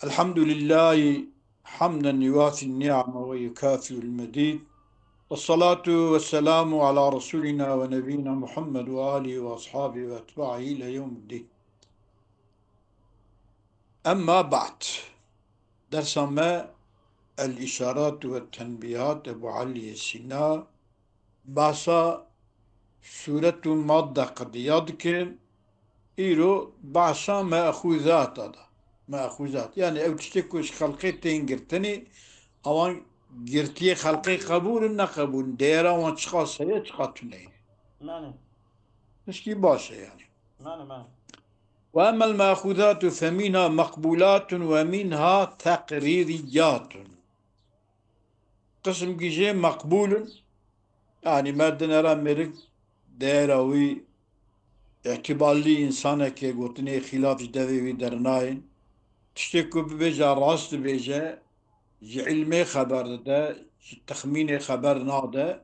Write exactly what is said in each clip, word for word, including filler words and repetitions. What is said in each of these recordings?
الحمد لله حمدا يوافي النعم ويكافئ المزيد. والصلاة والسلام على رسولنا ونبينا محمد وآله وأصحابه وأتباعه إلى يوم الدين. أما بعد. Dersa me El-Îşarat ve Tenbîhat, Ebu Elî Sîna, behsa sûret û madde qediya dikin. Îro behsa me'xûzata da. Me'xûzat. Yani ew tiştê ku ji xelqê tên girtinê, ewan girtiyê xelqê qebûl in, neqebûl in. Değera wan çiqas heye, çiqas tune ye. Mane. Tişkî baş e yani. Mane, mane. Ve emmel me'xûzatu fe minha meqbûlatun ve minha teqrîriyatun. Qismkî jê meqbûl in. Yanî me dinera mêrik, değera wî, îtîbarlî însanekê, gotinê xîlaf ji devê wî dernayên. Tiştê ku bibêje rast dibêje, ji ilmê xeber dide, ji texmînê xeber nade,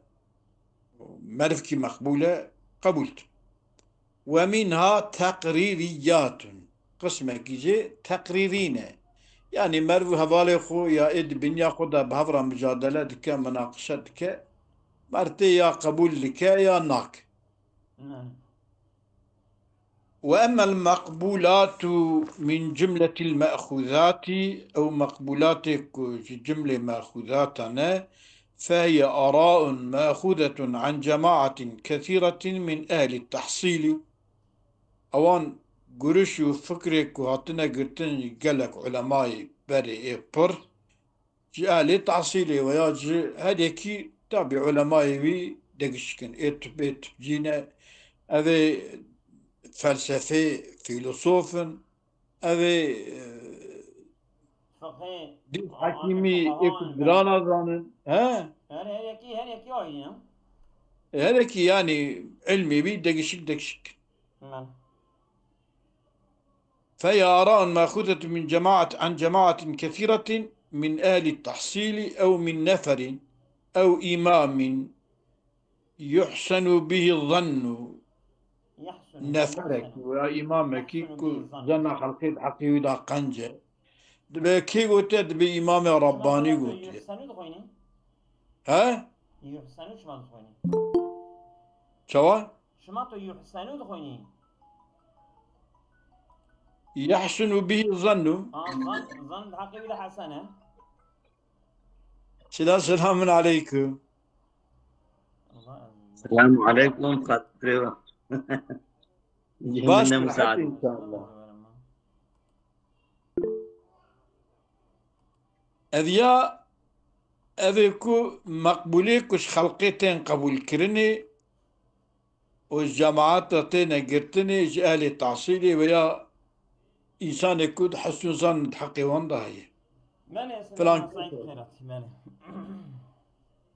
merivkî meqbûl e, qebûl dikin. Ve minha teqrîriyatun. Qismekî jê teqrîrî ne. Yanî meriv û hevalê xwe ya ê di binya xwe de bi hev re micadele dike, minaqişe dike. Mertê ya qebûl dike ya nake. Ve emmel meqbûlatu min cumletil me'xûzati, ew meqbûlatê ku ji cumlê me'xûzatan e, fehiye ara'un me'xûzetun an cemaetin kethîretin min ehli tehsîlî. Ewan guriş û fikrê ku hatine girtin ji gelek ulemayê berê ê pir, ji ehlê tehsîlê veya ji her yekî tabî ulemayê wî degişikin. Ê tibê tibcî ne, ev ê felsefê fîlosof in, ev ê, e, Fiqhê, dîn a-, hekîmî, ê ku fiqahan, girana zanin. He? Her, her yekî, her yekî aynî ya. Her yekî yani ilmê wî degişik degişik. Mel. فهي آراء مأخوذة من جماعة، عن جماعة كثيرة من أهل التحصيل أو من نفر أو إمام يحسن به الظن. Yehsunu, Neferek yehsunu. Veya imamekî Yehsunu ku bihi zan. Zanna xelqê di heqê wî de qenc e. Dibe kê gotiye? Dibe Îmamê Şima Rabbanî tu gotiye. Yuhsenu dixwînî? He? Yuhsenu çima dixwînî? Çawa? Şima tu yuhsenu dixwînî? Yehsunu bihi zannu. Ha, zan, zan di heqê wî de hesen e. Sila, selamun aleykum. Selamun aleykum, xatirê we. Baş, rehet inşallah. Ev ya, ev ê ku meqbûlê ku ji xelqê tên qebûlkirinê û ji cemaeta têne girtinê, ji ehlê tehsîlê veya însanê ku di hesn û zan di heqê wan de heye. Mene, Filan Seyda Saîd kes. Xêratî, mene.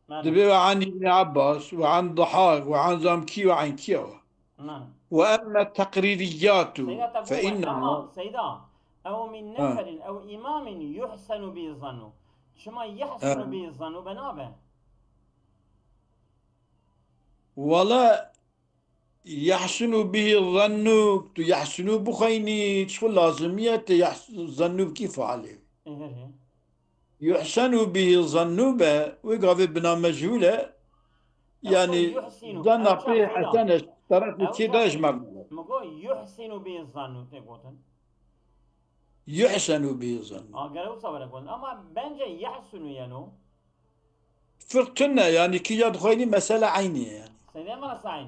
Mene. Dibe ve an Îbn Abbas, ve an Dahak, ve an zam kî, ve an kî ew. Mene. Ve emme teqrîriyatu Seyda, te fe got, inneha. Tamam, Seyda. Ew min Ha. neferin, ew imamin yuhsenu bi zannu. Çima yehsenu Ha. bi zannu be nabe? Wala yehsunu bihi zannu, tu yehsunu bixweynî, çi lazimiye te yehs-, zannu bikî fialê. Ehe. Yuhsenu bihi zannu be, wê gavê bina mechûl e. Ew Yani, yuhsinu, zanna ew pê çaxê da. Hesen e, tarafê Ew kê da çaxê. Ji me. Min got, yuhsinu bihi zannu, tê gotin. Yuhsenu bihi zannu. A, gere wisa were gotin. Ama bence yehsunu yeno. Firq tune, yani, kîja dixweyî, mesele eynî ye, yani. Seydê Mela Saîd.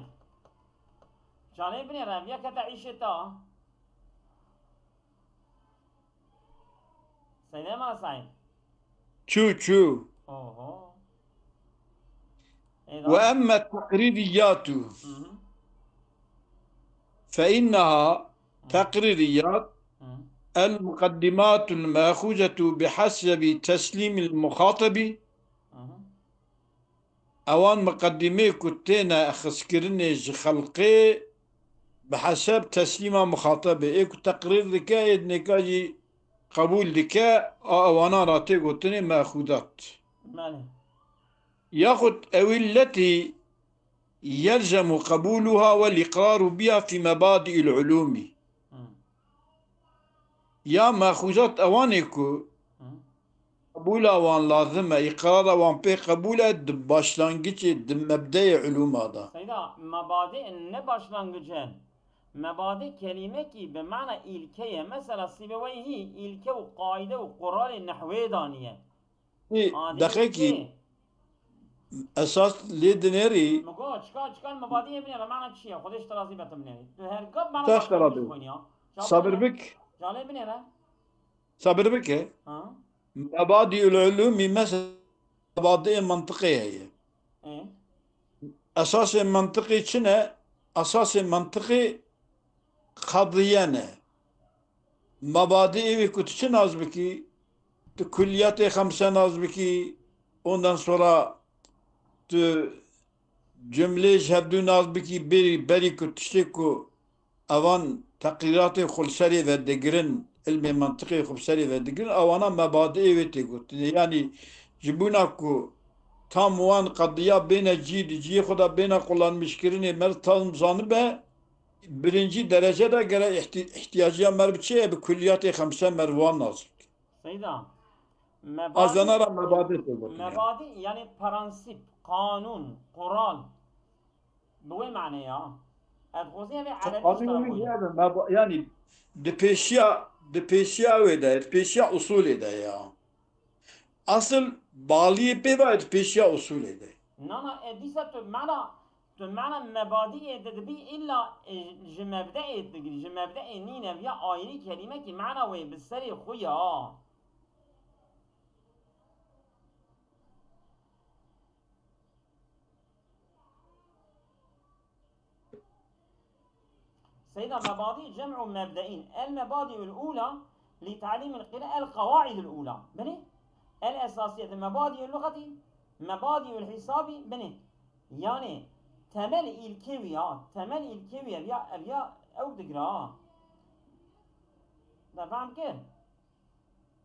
Çalê binêre, ev ya kete îşê ta. Seydê Mela Saîd. Çû, çû. Oho. Ê, Ve da. Emme teqrîriyatu. Hı hı. Fe inneha Hı. teqrîriyat Hı. el muqeddimatul me'xuzetu bi hasebi teslîmil muxatabi. Hı hı. Ewan miqedîmê ku têne xistkirinê ji xelqê bi heseb teslîma mixatebê, ê ku teqrîr dike, ê dinêka jî qebûl dike, a ewanan ra tê gotinê me'xûzat. Belê. Yaxud ewî letî yelzemu qebûluha wel îqraru biha fî mebadi'il ulûmî. Hı. Ya mexûzat ewanê ku Hı. qebûla wan lazim e, îqrara wan pê qebûl e, di başlangicê, di mebdeyê ulûma de. Seyda, mebadî ne başlangicên. Mebadî kelîmekî bi mana îlke ye. Mesela Sîbeweyhî îlke û qaîde û quralê nehwê daniye. Ê, Adî deqekî, ê. Esas lê dinêrî. Mego, çika, çika mebadî ye binêre, mana çi ye? Xwedê ji te razî be, tu binêrî. Tu her gap mana Taş başlangıç dera bi. Xwîn ya. Sabir bik. Calê binêre. Sabir bike. Ha? Mebadî ul ulûmî mesela mebadî mantıqê heye. Ê? Esasê mantıqê çi ne? Esasê mantıqê qediye ne. Mebadî wê ku tu çi nas bikî? Tu kulliyatê xemse nas bikî, ondan sonra tu cumlê ji hevdû nas bikî, berî, berî ku tiştê ku evan teqrîratê xwe li serê ve digirin, ilmê mantiqê xwe bi serê ve digirin, ewana mebadiê wê tê gotinê. Yanî ji bona ku tam wan qediya bêne cî, di ciyê xwe de bêne qulanmişkirinê, me tam zanibe, birincî derece de gere îhtî-, îhtiyaciya me bi çi ye? Bi kulliyatê xemse me wan nas bike. Seyda, mebadî, Azana ra mebadî tê gotinê. Mebadî, yanî prensîp, qanûn, qural. Bi wê manê ya. Ez dixwazim vê erebî Qanûn jî wî tera niye be, meba-, yanî di pêşiya, di pêşiya wê de, di pêşiya usulê de ya. Asıl bağliyê pê ve, di pêşiya usulê de. Na, na, e, dîsa tu mana, tu mana mebadiyê de dibî illa, e, ji mebdeê digirî, ji mebdeê nîne viya ayrî kelîmekî mana wê bi serê xwe ya. Seyda, mebadî cem'u mebde'in. El mebadi'ul ula li ta'limil qira el qavaidul ula. Bini? El esasiyet mebadi'ul lugati, mebadi'ul hisabi, bini? Yani temel ilkevi ya, temel ilkevi ya, ya, ya ew digira. Da fam kir?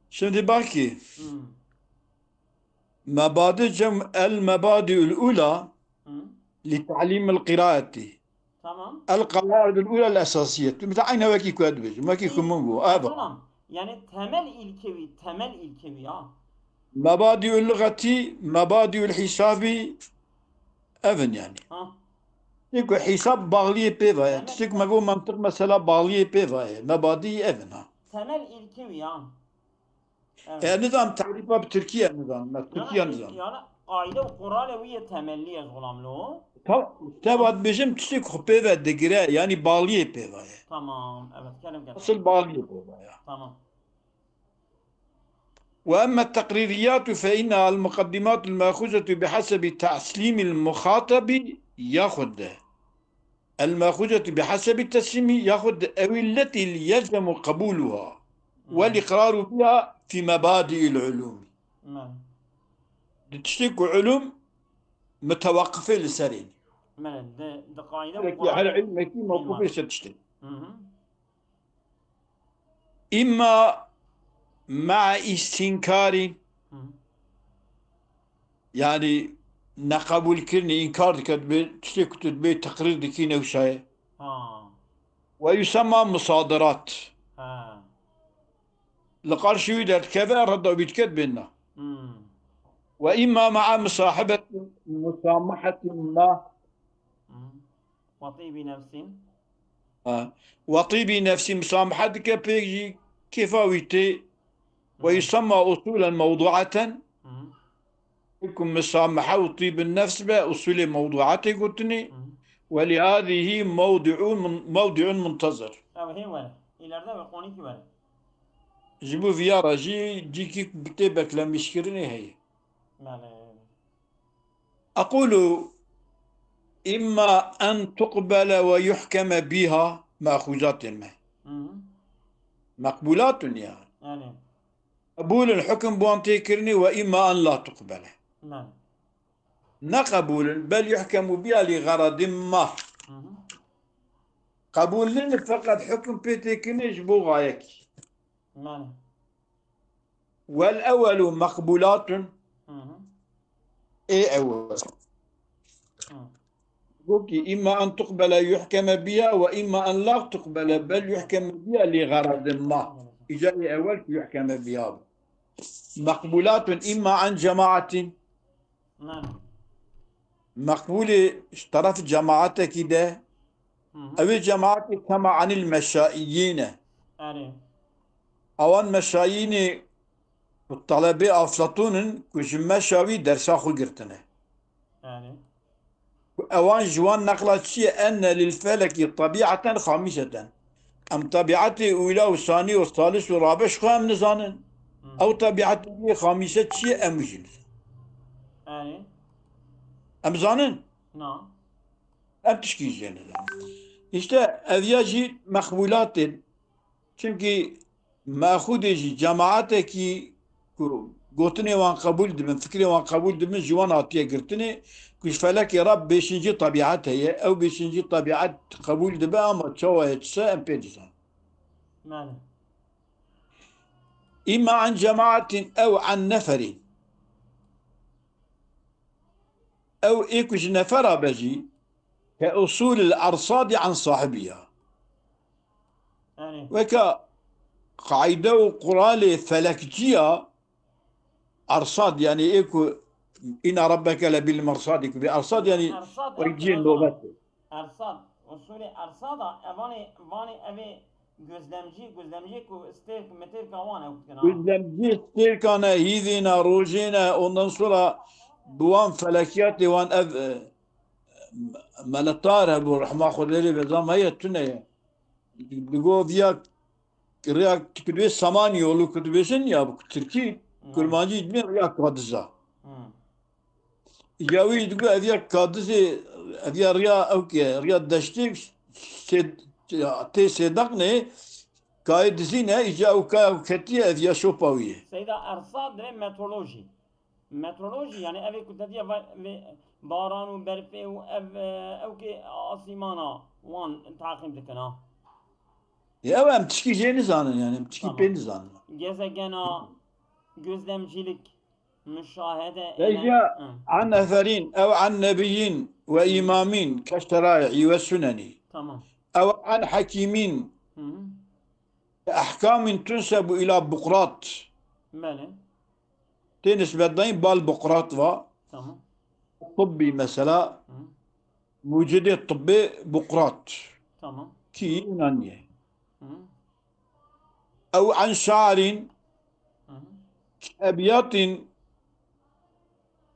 Şimdi bak ki, Hmm. Mebadi cem el mebadi'ul ula Hı. Li ta'limil qiraeti. Tamam. El qawaidul ula el esasiyet. Mesela aynı wekî ku ez dibêjim, wekî ku min got. Eva. Tamam. Yani temel ilkevi, temel ilkevi ya. Mebadi'ul lugati, mebadi'ul hisabi evin yani. Ha. Tiştê ku hesab bağliyê pê ve ye. Temel Tiştê ku me got mantiq mesela bağliyê pê ve ye. Mebadi evin ha. Temel ilkevi ya. Evet. E, nizam tarîfa bi Tirkî ye nizam. Me Tirkî ye nizam. Yani qaide û quralê wî yê temellî ez xulam lo. Ta-, te va dibêjim tiştê ku pê ve digire, yani bağliyê pê ve ye. Tamam, evet, kelim kelim. Asıl bağliyê pê ve ye. Tamam. Ve emme teqrîriyatu fe inneha el muqaddimatul ma'xuzatu bi hasebi taslîmil muxatabi yaxud de. El-ma'xuzatu bi hasebi teslîmî yaxud ew illetî yelzemu qebûluha wal-îqraru biha fî mebadi'il ulûmî. Belê. Di tiştê ku ulûm mutewaqifê li serê ne. Belê, di, di qaîde û Belkî her quralê ilmekî mewqufê ser tiştê. Hı hı. Îmma ma'a îstînkarî, Hı. yanî neqebûlkirinê, înkar dike, dibê tiştê ku tu dibê teqrîr dikî newşayê. Ha. Ve yusemma musadirat. Ha. Li qarşî wî derdikeve, redda wî dike dibê na. Hmm. Ve îmma ma'a musahibet, musamahatin ma. Hmm. Ve tîbi nefsin. Ha. Ve tîbi nefsî, musamaha dike pê jî kêfa wî tê. Ve Hı. yusemma usulen mewduaten. Hı. Ku musamaha û tîbin nefs be usulê mewduatê gotinê. Hı. Ve li hâzihî mewdi'un mun-, mewdi'un muntezir. Ew hê were. Îlerde ve qonîkî were. Ji bo viya re jî cîkî bi tê beklemîşkirinê heye. Belê. Eqûlu imma en tuqbele ve yuhkeme bîha, ma'xûzatên me. Hı hı. Meqbûlatun yani. Yani. Qebûl in, hukm bi wan tê kirinê, ve imma en la tuqbele. Belê. Ne qebûl in, bel yuhkemu bîha li xeredin ma. Hı hı. Qebûl in, feqet hukm pê tê kirinê ji bo gayekî. Belê. Wel ewelu meqbûlatun. Hı hı. Ê ewel. Hı. Gokî îmma en tuqbele yuhkeme biha ve îmma en la tuqbele bel yuhkeme biha li xeredin ma. Îca ê ewel ku yuhkeme biya bi. Meqbûlatun îmma an cemaatin. Mane. Meqbûlê ji teref cemaatekî de, Hı hı. Ew ê cemaatê kema anil meşaiyî ne. Erê. Ewan meşayînê ku telebê Aflatûn in ku ji meşa wî dersa xwe girtine. Erê. Ku ewan ji wan neqla çi ye? Enne lil felekî tebiaten xamîseten. Em tebiatê ûla û sanî û salis û rabe ji xwe em nizanin. Hı. Ew tebiatê wî xamîse çi ye? Em wî jî nizanin. Erê. Em zanin? Na. Em tişkî jê nizanin. Îşte ev ya jî mexbûlatên. Çimkî mexûdê jî cemaatekî ku gotinê wan qebûl dibin, fikrê wan qebûl dibin, ji wan hatiye girtinê, ku ji felekê re bêşincî tebiat heye. Ew bêşincî tebiat qebûl dibe, ama çawa ye, çi se, em pê dizan. Mane. Îma an cemaatin ew an neferin. Ew ê ku ji nefera be jî, ke usulil arsadî an sahibiya. Yani. Weke qaîde û quralê felekçiya arsad, yani ê ku inna rabbeke lebil mersadî, ku bi arsad yani Arsad, wekî arsad. Nobet. Ersad, usulê ersada, evanê, vanê evê gözlemcî, gözlemcî ku stêrk, metêrka wan ew dikine. Gözlemcî stêrkane, hîvîne, rojêne, ondan sonra bi wan felekiyatê wan ev, e, meletar hebû, rehma Xwedê lê be, zam heye, tune ye. Digo viya rêya ku dibê Samanyolu ku dibêjin ya bi Tirkî, Hı. Kurmancî dibê rêya Kadiza. Hı. Ya wî digo ev ya Kadizê, ev ya rêya ew ke, rêya deştê sê-, tê Sêdeqnê, kayê dizî ne, îca ew kaya ew ketiye, ev ya şopa wî ye. Seyda Ersa dibê meteorolojî. Meteorolojî, yani ev ê ku te diye va-, vê baran û berfê û ev, e, ew ke asîmana wan taqîb dikin ha. Ya ew em tişkî jê nizanin yani, em tişkî Tamam. pê nizanin. Gezegena, gözlemcilik, müşahede, Peki ile- ya, Hı. an neferin, ew an nebiyyin ve imamin, keşterai'i ve suneni. Tamam. Ew an hakimin, Hı hı. Ehkamin tunsebu ila Buqrat. Belê. Tê nisbet dayîn bal Buqrat va. Tamam. Tibbî mesela. Hı. Mucidê tibbê Buqrat. Tamam. Kî Yunanî ye. Hı. Ew an şarin. Hı hı. Ebiyatin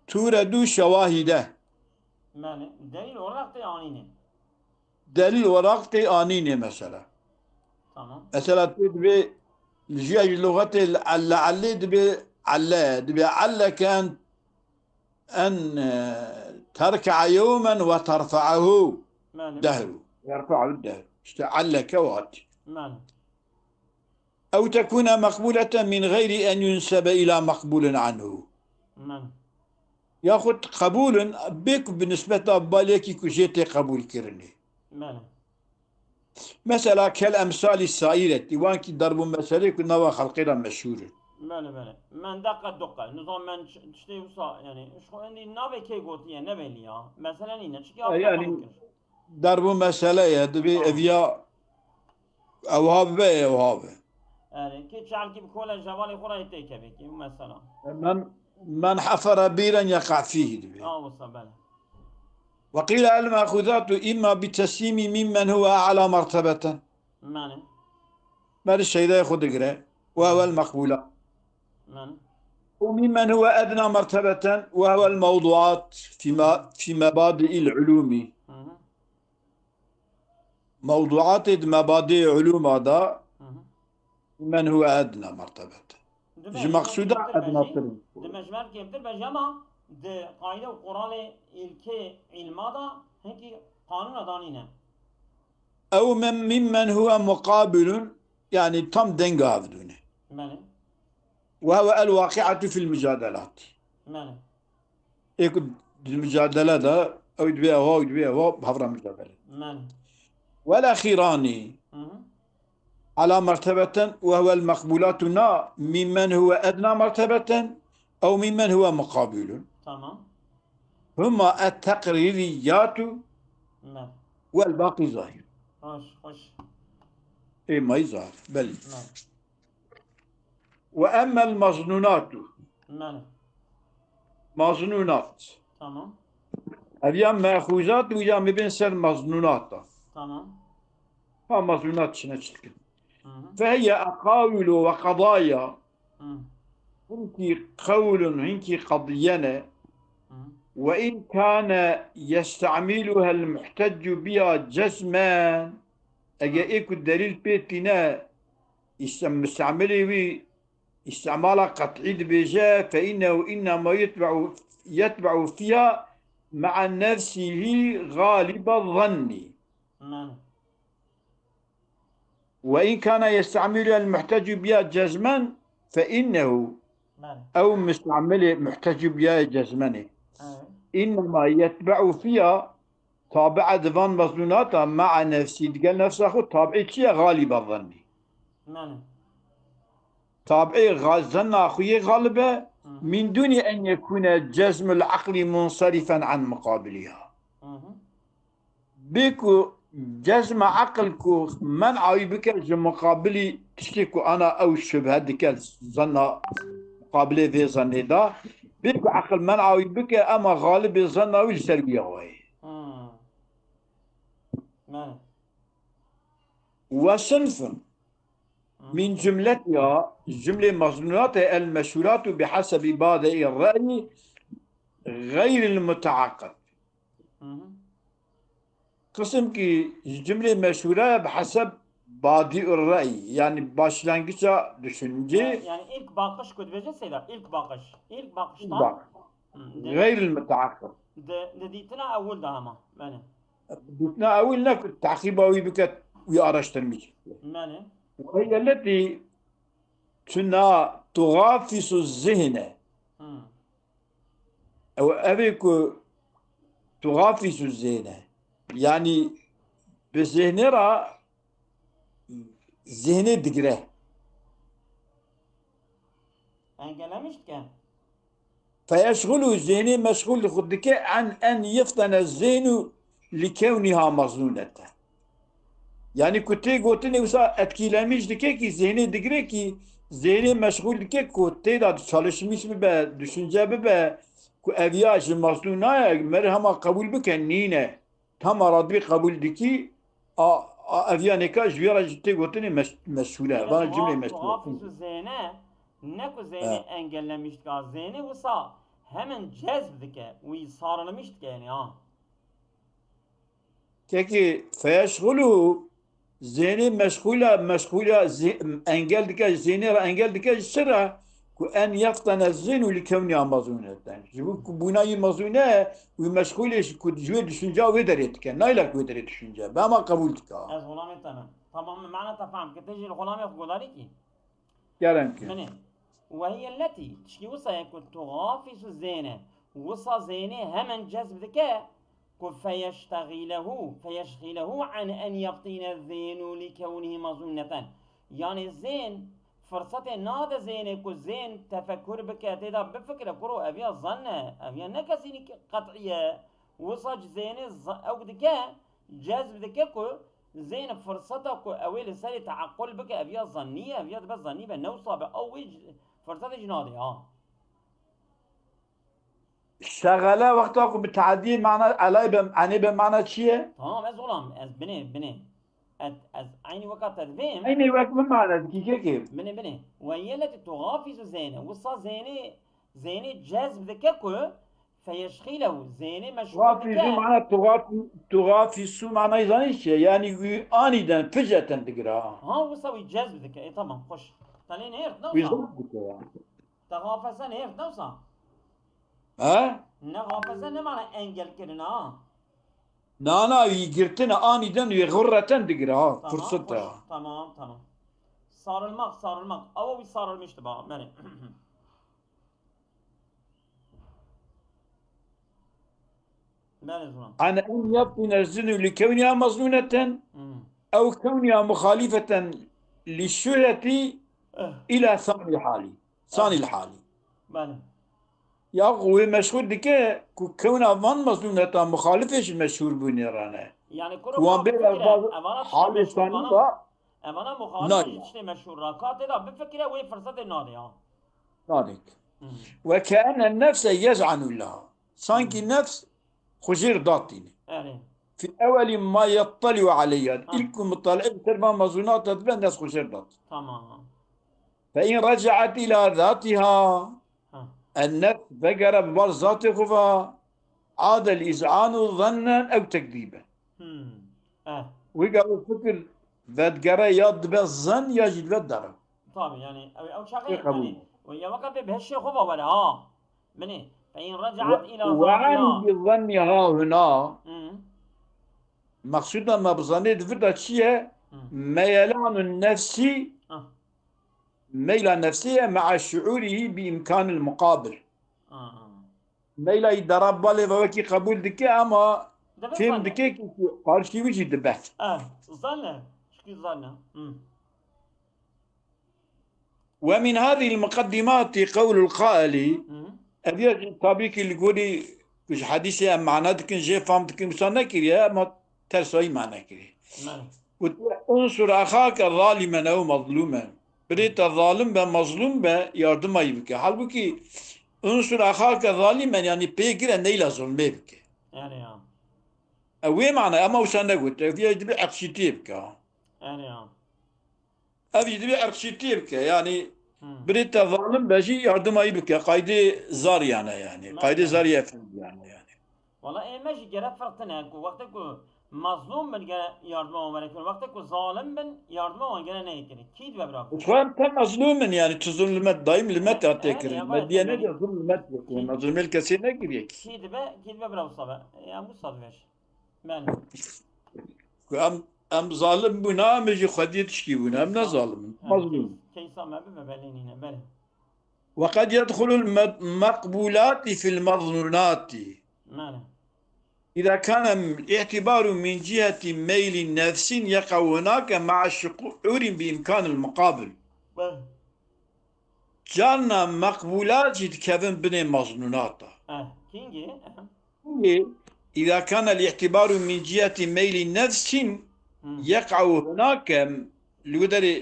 turedu şewahide. Belê. Delîl olarak tê anîne. Delîl olarak tê anînê mesela. Tamam. Mesela tu dibê li jiya ji luxetê li elle, ellê dibê elle, dibê elleke en, en, e, terke'a yewmen ve terfe'ehu Mane. dehru. Yerfe'u dehru. İşte elleke ve hat. Mane. Ew tekune meqbuleten min gayri en yunsebe ila meqbulin anhu. Mane. Yaxud qebûlin bê ku bi nisbeta balekî ku jê tê qebûlkirinê. Mane. Mesela kel emsalî saîretî, wan kî darb û meselê ku nava xelqê de meşhûr in. Mane, mane. Mendeqe doqe. Nizam men ç-, tiştê wisa, yani, ji xwe endî navê kê gotiye, ne belî ya. Mesele nîne. Çikî E, yani, darb û mesele ye, dibê Tamam. ev ya Ew ha bibe, ew ha be. Erê, kê çarkî bi kola jevalê xwe re têkeve kê, mesela. Men, men hefere bîren yeqa fîhî dibe. Ha, wisa, bele. Ve qîle el mexûzatu îmma bi teslîmî mimmen huve a'la mertebeten. Mane. Meri şeydayê xwe digire. Ve huvel meqbûla. Mane. Û mimmen huve edna mertebeten ve huvel mewduat fî ma-, fî mebadi'il ulûmî. Hı hı. Mewduatê di mebadê ulûma de Hı hı. men huve edna mertebet. Dibe Ji ji mexsûda kêmtir be edna jî, tir in. Dibe ji me kêmtir be jî ama di qaîde û quralê îlkê îlma de hinkî qanûna danîne. Ew men mimmen huve muqabilun, yani tam denga ev dûne. Belê. Ve huve el waqi'atu fil mucadelat. Belê. Ê ku di micadele de, ew dibê ewa, ew dibê ewa, bi hev re micadele. Men. Wel exîranî. Hı hı. Ala mertebeten ve huwel meqbûlatu na mimmen huwe edna mertebeten ew mimmen huwe muqabîlun. Tamam. Huma et teqrîriyatu Men. Wel baqî zahir. Hoş, hoş. Ê mayî zahir. Belî. Men. Ve emmel maznunatu. Belê. Maznunat. Tamam. Ev ya mexuzat û ya mibin ser maznunata. Tamam. Ha maznunat çine çikin. Hı hı. Fehiye eqawilu ve qadaya. Hı. Hinkî qewlun, hinkî qadiye ne. Hı. Ve in kane yestamiluhel muhtecu biya cezmen. Eger ê ku delîl pê tîne, îstem-, mustemilê wî îstemala qet'î dibêje, fe innehu innema yetbe'u, yetbe'u fiha ma'a nefsihî galiba zannî. Belê. Ve in kana yestamilu el muhtecu biya cezmen fe innehu, Belê. Ew mustemilê muhtecu biya cezmenê. Evet. Innema yetbe'u fiha, tabi'a di van mezlûnata ma'a nefsî, digel nefsa xwe, tabi'ê çi ye? Galiba zannî. Belê. Tabi'ê ga-, zanna xwe yê galib e, Hı hı. Min dûnî en yekûne cezmul aqlî munsarifen an muqabiliha. Hı hı. Bê ku cezma aqil ku men'a wî bike ji muqabilî tiştê ku ana ew şubhe dike zanna muqabilê vê zannê da. Bê ku aqil men'a wî bike, ema galibê zanna wî li ser wî ya wayê. Hmm. Belê. Ve sinfun min cumletiha, cumlê mezlûnatê el meşhûratu bi hesebi badê re'yî xeyril muteaqib. Hı hı. Qisim ki ji cumlê meşhûre bi heseb badi re'yî, yani başlangıça düşünce. Yani, yani ilk bakış ku dibêje Seyda, ilk bakış. İlk bakıştan. Bak. Hı, de- Xeyril muteaqib. Di, di dîtina ewil de hema. Belê. Dîtina ewil ne ku teqîba wî bike, wî araştirmî. Belê. Ve hiye letî tuna tuxafisu zihne. Hı. Ew, ev ê ku tuxafisu zihne. Yani bi zihnê ra zihnê digire. Engellemiş dike. Feyeşxulu, zihnê meşxul xwe dike en, en yiftene zihnu li kewniha mezlûnete. Yani ku tê gotinê wisa etkilemîş dike ki zihnê digire ki zihnê meşxul dike ku tê de çalışmîş bibe, düşünce bibe ku ev ya ji mezlûna ye, mer hema qebûl bike, nîne. Hema radibî qebûl dikî, a, a, ev ya nêka ji vê re jî tê gotinê meş-, meşhûr e. Vana cumlê meşhûr. Tuxafisu zêne, ne ku zênê engellemiş dike. Zênê wisa hemen cezb dike, wî sarılmış dike yani ha. Kekê feyeşxulu zênê meşxûla, meşxûla zê-, engel dike, zênê re engel dike ji çi re? Ku en yeftene zîn û li kewnî mezûneten. Ji bo ku bûna yî mezûne, wî meşxûlê ji ku ji wê düşünce wê derê dike. Nayla ku wê derê düşünce. Be ama qebûl dike. Ez xulamê te me. Tamam, me mana te fehm kir. Te jî li xulamê xwe gudarî kî. Kerem ki. Binê. Ve hiye letî, tişkî wisa ye ku tuxafisu zêne. Wisa zênê hemen cezb dike ku feyeştexilehu, feyeşxilehu an en yeftîne zênu li kewnî mezûneten. Yani zên firsetê nade zênê ku zên tefekur bike, tê de bifikire, kuro ev ya zanne, ev ya ne kesînî qet'î ye. Wisa zênê z-, ew dike, cezb dike ku zên firseta ku ew ê li serê teequl bike, ev ya zannî ye, ev ya dibe zannî be, ne wisa be, ew wê c-, firsetê jî nadê, ha. Şexele wexta ku bi teadiyê mana elay be, enê be mana çi ye? Tamam, ez xulam, ez binê, binê. Ez, ez eynî weka te divêm. Eynî wek min mana dikî kekê. Binê, binê. Ve hiye letî tuxafisu zêne. Wisa zênê, zênê cezb dike ku feyeşxilehu, zênê meşxûl Tuxafisu dike. Mana tuxafi-, tuxafisu manayê zanî çi ye? Yani wî aniden, fijeten digire ha. Ha, wisa wî cezb dike. E, tamam, xweş. Te lê nêrt, ne Wî wisa? zor dike ya. Te xafese nêrt, ne wisa? He? Ne xafese ne mana engel kirine ha. Nana wî girtine aniden wî xurreten digire ha. Tamam, Fırsat hoş. Ya. Tamam, tamam. Sarılmak, sarılmak. Ama bir sarılmıştı bana. Beni. Beni zaman. An en yaptine zinu li kevniha mazluneten. Hmm. Ew kevniha muhalifeten li şuhreti Eh, ila sani hali. Sani hali. Beni. Ya wê meşhur dike ku kewna van mezlûneta muxalifê ji meşhûr bûnê re ne. Yani kuru Ku wan fikre, bêra baz evana halê meşhur sanî bana- da Evana muxalif Nayê. Tiştê meşhûr ra. Ka tê de bifikire wê firsetê nadê ha. Nadê. Hmm. Ve ke'enne nefse yez'anu leha. Sankî Hmm. nefs xwe jêr datîne. Erê. Fi ewelî ma yetteli'u aleyha. Ha. İlk ku mutali'e bi ser van mezûnata dibe nefs xwe jêr dat. Tamam. Fe in rece'et ila zatiha. Ha. En nefs vegere bi bar zatê xwe ve adel iz'anu zannen ew tekdîbe. Hmm. Eh. Wî gere fikir vedgere ya dibe zan ya jî dibe dere. Tabii yani ew, ew çaxê Wî qebûl. Yani, ya weka bê bi hişê xwe ve were ha. Binê. Fe in rece'et ila zatiha. Ve bi zanniha huna. Hmm. Maqsûda me bi zanê di vir de çi ye? Hmm. Meyelanun nefsî. Ah. Meyla nefsê ye me'a şu'ûrî bi îmkanil muqabil. Ah. Meyla îdara balê ve wekî qebûl dike ama Dibe fêm zanne. Dike ki qarşî wî jî dibe. Eh, zanne. Şikî zanne. Hmm. Ve min hadihil muqeddimati qewlul qaili. Hı. Ev ya jî tabii ki li gorî ku ji hadîsê em mana dikin, jê fam dikin, wisa nekiriye, ama tersayî mana kiriye. Mane. Gotiye, "Unsur axake zalimen ew mazlumen." Birê te zalim be, mazlum be, yardima yî bike. Halbuki unsur axake zalimen, yani pê gire neyla zulmê bike. Yani ya. Ew wê mana, ama wisa negotiye. Ev ya dibe eqşîtiyê bike. Yani ya. Ev jî divê erkşîtiyê bike. Yani Hmm. Birê te zalim be jî yardima wî bike. Qaydê zariyane yani. Qaydê zariyê efendiyane yani. Wala ê me jî gere ferq tine ku wextê ku mazlûm bin gere yardima wan were kirin. Wextê ku zalim bin yardima wan gere neyê kirin. Kî dibe bira? Xwe em te mazlûm in yani. Tu zulm li me dayîm li me te hatê kirin. Me diye ne de zulm li me te kirin. Zulmê li kesê nekiriye ki. Kî dibe, kî dibe bira wisa be. Em wisa dibe jî. Belê. Ku em, em zalim bûn, em jî xwediyê tişkî bûn. Em ne zalim in. Mazlûm. Keysa me bibe belê nîne. Belê. Ve qed yedxulul me-, meqbûlatî fil mezlûnatî. Belê. Îza kane îtibaru min ciheti meylî nefsîn yeqew hunake ma'a şu'ûrin bi îmkanil muqabil. Belê. Carna meqbûlat jî dikevin binê mezlûnata. Eh, kîngê? Eh. Kîngê, îza kane îtibaru min ciheti meylî nefsîn Hmm. yeqe'u hunake, li wî derê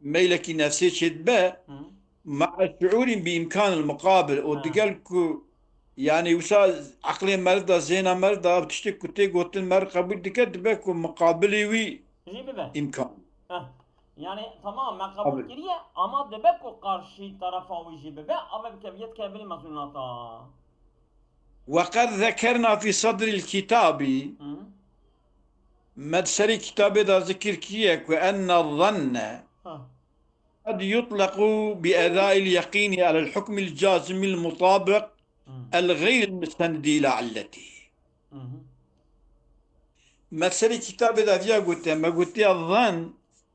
meylekî nefsê çêdibe, Hmm. ma'a şu'ûrin bi îmkanil muqabil. Û Ha. digel ku, yani wisa eqlê meriv de, zêna meriv de, ev tiştê ku tê gotin meriv qebûl dike, dibe ku muqabilê wî Jî bibe. îmkan. Eh. Yani tamam, me qebûl Tabii. kiriye, ama dibe ku qarşî terefa wî jî bibe, ama bike, bike binê mezlûnata. Ve qed zekerna fî sedril kitabî, Hı. me di serê kitabê de zikir kiriye ku enne zanne Ha. qed yutlequ bi edail yeqînî alel hukmil cazimil mutabiq Hı. el xeyril mustenidî ila illetî. Hı hı. Me serê kitabê de viya gotiye, me gotiye zan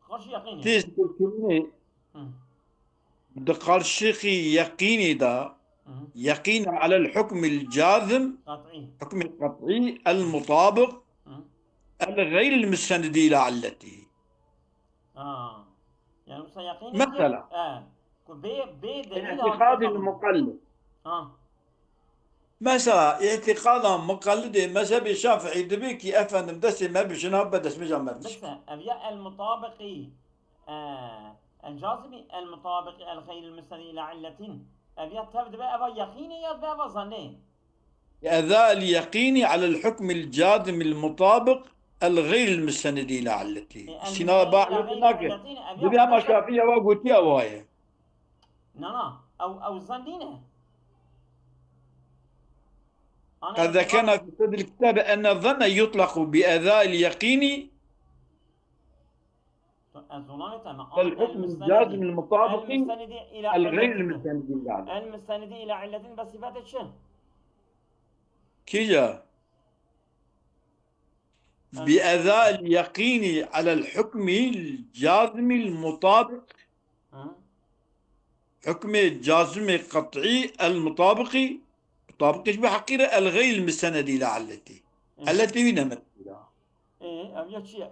Qarşî yeqînê. tê zikirkirinê Hı. di qarşixî yeqînê de, Hı hı. yeqîn alel hukmil cazim, Qat'î. hukmê qat'î, el mutabiq, Hı. el xeyril mustenidî ila illetî. Ha. Yani wisa yeqînê Mesela. E, ku bê, bê delîl Îtîqadil hatî muqellid. Ha. Mesela, îtîqada muqellidê mezhebê Şafîî dibe ki, efendim, destê me bişina be destmêja me bişin. Mesela, ev ya el mutabiqî, e, el cazimi, el mutabiqî, el xeyril mustenî ila illetin. Ev ya tev dibe eva yeqînê ya dibe eva zannê? Eza el yeqînî alel hukmil cazimil mutabiq el xeyril mustenidî ila illetî. E, el Sîna mustenî ba ila xeyril nake. Illetin, ev ya Dibe ama mutlaka Şafîî ewa gotiye ewa ye. Na, na. Ew, ew zan nîne. Ana Qed ew zekerna fi sedril kitabi enne zanne yutlaqu bi edail yeqînî. Ez zonan te me. El hukm cazim el mutabiqî el xeyr el mustenidî ila. El mustenidî ila illetin be sifete çi? Kîja? Bi edail yeqînî alel hukmî cazimî mutabiq. Hı. Hukmê cazimê qet'î el mutabiqî, mutabiqî ji bi heqî re el xeyril mustenedî ila illetî. Hı. Illetê wî ne mesela. Ê, ev ya çi ye?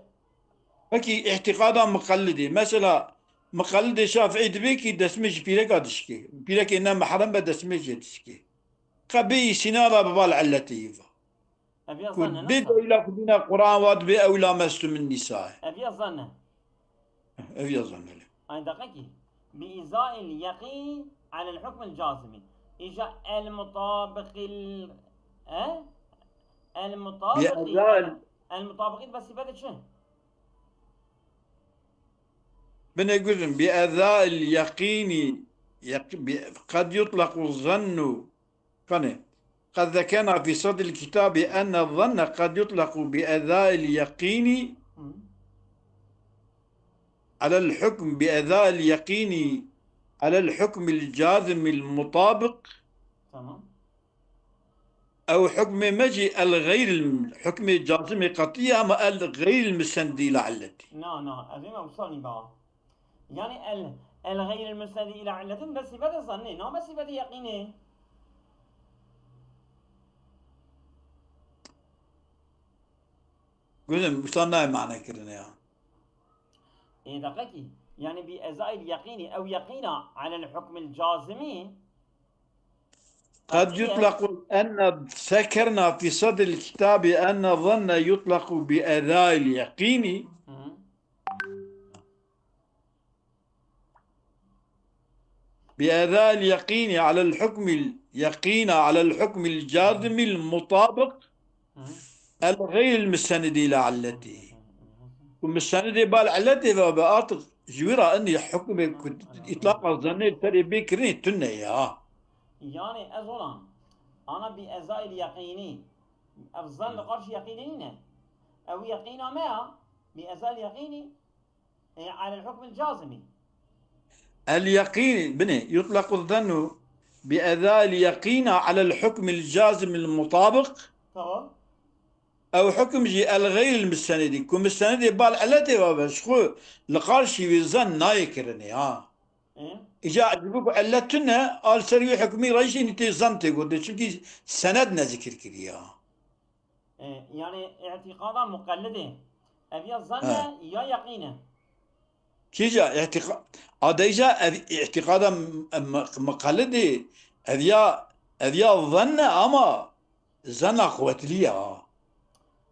Pekî îtîqada muqellidê. Mesela muqellidê Şafîî dibe ki destmê ji pîreka dişkê. Pîrekê ne mehrem be destmê jê dişkê. Qe bê îsîna re bi bal illetê yî va. Ev ya Ku zan e, bê nasıl? Dewla xwedîna Quran wa dibê ew la mestu min nîsa. Ev ya zan e. Ev ya zanê. Ay deqekî. Bi îzail yeqîn alel hukmil cazimi. Îja el mutabiqil, e? El mutabiqî. بأداء El mutabiqî bi sifete çi? Bine guzim, بأداء اليقين يق- ب- قد يطلق الظن. Kanê. قد ذكرنا في صدر الكتاب أن الظن قد يطلق بأداء اليقين Hı. على الحكم، بأداء اليقين على الحكم الجازم المطابق. Tamam. Ew hukmê me jî el xeyr, hukmê cazimê qetî ye, ama el xeyr musendî ila illetî. Na, na, ez ê me wisa nî ba. Yani el, el xeyr musendî ila illetin bi sifete zannê, na bi sifete yeqînê. Guzim, wisa nayê mane kirine ya. Ê deqekî. Yani bi ezail yeqînî, ew yeqîna alel hukmil cazimî. قد يطلق أن ذكرنا في صدر الكتاب أن الظن يطلق بأداء اليقين. Hı. بأداء اليقين على الحكم ال- يقين على الحكم الجازم المطابق Hı. الغير المستند إلى علته. Ku mustenidê bal illetê ve be, artık ji wî re enî hukmê ku îtlaqa zannê li serê bê kirinê tune ya. Yani ez olan. Ana bi ezail yeqînî. Ev zan li qarşî yeqînê nîne. Ew yeqîna me ya. Bi ezail yeqînî. E, alel hukmil cazimî. اليقين، بني، يطلق الظن بأداء اليقين على الحكم الجازم المطابق. Tamam. Ew hukm jî el xeyr el mustenidî. Ku mustenidê bal illetê ve be, ji xwe li qarşî wî zan nayê kirinê ha. E? Îca ji bo ku illet tune, al ser wî hukmî rayişê nî tê zan tê gotin. Çimkî sened ne zikir kiriye. E, yani îtîqada muqellidê. Ev ya zan e, ya yeqîn e. Kîja îtîqa-, adeyja ev îtîqada m-, m-, muqellidê, ev ya, ev ya zan e ama zana quwetlî ya.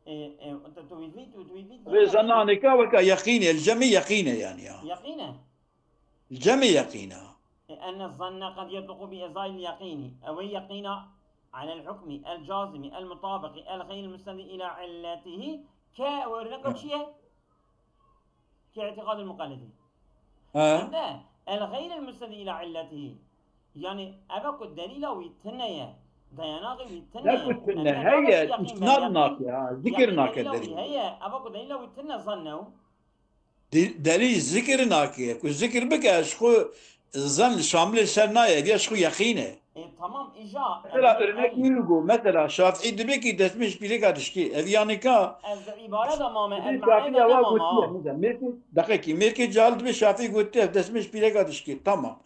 E, e, tu, tu vî, tu, tu vî, Vê zana nêka weka yeqîn e, el cemî yeqîn e yani ya. Yeqîn e. El cemî yeqîn e. E, enne zanne qed yetluqu bi ezail yeqînî. Ew ê yeqîna alel hukmî, el cazimî, el mutabiqî, el xeyr musnedî ila illetihî. Ke ew örneka çi ye? Ke îtîqadil muqellidî. Ha. Hem de el xeyr musnedî ila illetihî. Yani eve ku delîla wî tune ye, dayanakê wî tune Ne ye. ku tune, Yani eve heye, yeqîn be, isnad yeqîn, nake ha, zikir yeqîn nake delîla wî delîl. Heye, eve ku delîla wî tune zanne ew. Di-, delîl zikir nake. Ku zikir bike, ji xwe zan şamilê ser nayê, ya ji xwe yeqîn e. E, tamam, îja. Mesela örnek wî got, mesela Şafî dibe ki destmê ji pîreka dişkê. Ev yanî ka Ez di îbare de mame, ez Şafî manayê de ya ne wa mame. gotiye, mesela, mêrkê, deqekî, mêrkê cahil dibe Şafî gotiye, destmê ji pîreka dişkê. Tamam.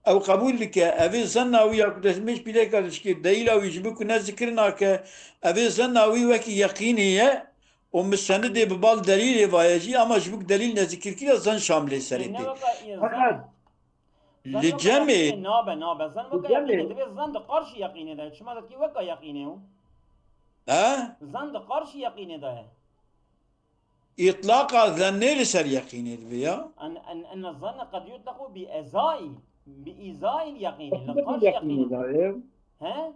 Ew qebûl dike, ev ê zanna wî ya ku destmê ji pîreka dişkê, delîla wî ji bo ku ne zikir nake, ev ê zanna wî wekî yeqînê ye, û misenidê bi bal delîlê vaye jî, ama ji bo ku delîl ne zikir kiriye, zan şamilê serê tê. Fakat li cemê, Nabe, nabe. Zan li weka cemê, yeqînê. Divê zan di qarşî yeqînê de. Çima de ki weka yeqînê o? he? Zan di qarşî yeqînê de ye. Îtlaqa zennê li ser yeqînê dibe ya. En, en, en zanne qed yutlequ bi ezai, bi izai yeqînî. Li Yeqînê qarşî yeqînî. De ye. He?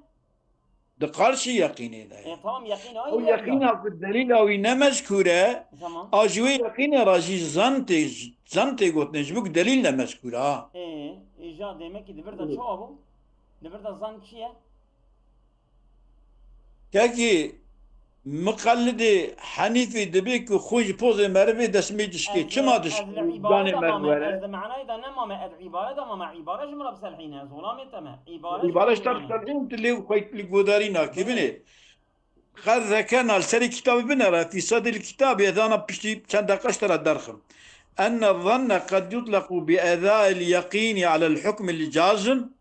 Di qarşî yeqînê de ye. E, tamam, yeqîn O ayî yeqîna ku delîla wî ne mezkûr e, Tamam. a ji wê yeqînê re jî zan tê, zan tê gotinê, ji bo ku delîl ne mezkûr e, ha. E, îja demek ki di vir de çawa bû? Di vir de zan çi ye? Kekî miqellidê Henîfî dibê ku xwe ji pozê merivê destmê dişkê. Çima dişkê? Danê merivê were. Ez di manayê de ne mame, ez îbare de mame, îbare ji min re biselhîne, zolamê te me. Îbare ji Îbare min ji te re biselhîne, tu lê xwe li godarî nakî. Binê. Qed zekena li serê kitabê binere, fî sedril kitabê, ez ana piştî çend deqe ji te re derxim. Enne zanne qed yutlequ bi edail yeqînî alel hukmil cazim.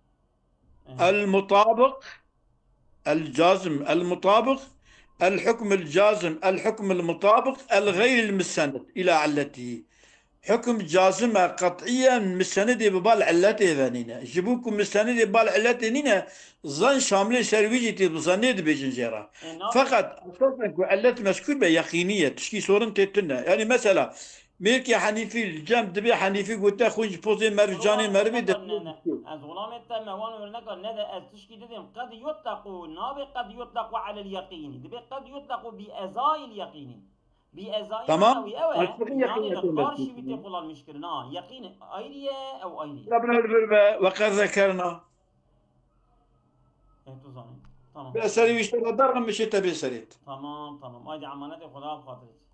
المطابق، الجازم، المطابق، الحكم الجازم، الحكم المطابق، الغير المستند إلى علته. Hukm cazim e, qet'î ye, misenidê bi bal illetê ve nîne. Ji bo ku misenidê bal illetê nîne, zan şamilê ser wî jî tê, bi zannê dibêjin jê re. Feqet esasen ku illet mezkûr be, yeqînî ye, tişkî sorin tê tune. Yani mesela, Mêrkê Henîfî li cem dibê Henîfî gote xwîn ji pozê meriv canê merivê destê ne, ne. Ez xulamê te me wan örnek ne de ez tişkî didêm qed yutlequ nabê qed yutlequ alel yeqînî. Dibê qed yutlequ bi ezayil yeqînî. Bi ezayil Tamam. Ew e. Aşırı Yani yakın de yakın karşı yakın. Bir tê qulan mişkir. Na, yeqîn ayrı ye, ew ayrı ye. Rabbena bir ve ve qed zekerna. E, tu zanî. Tamam. Bi eserî wî işte dargın bir şey tabi eserî. Tamam, tamam. Haydi amanetê Xuda bi xatirê.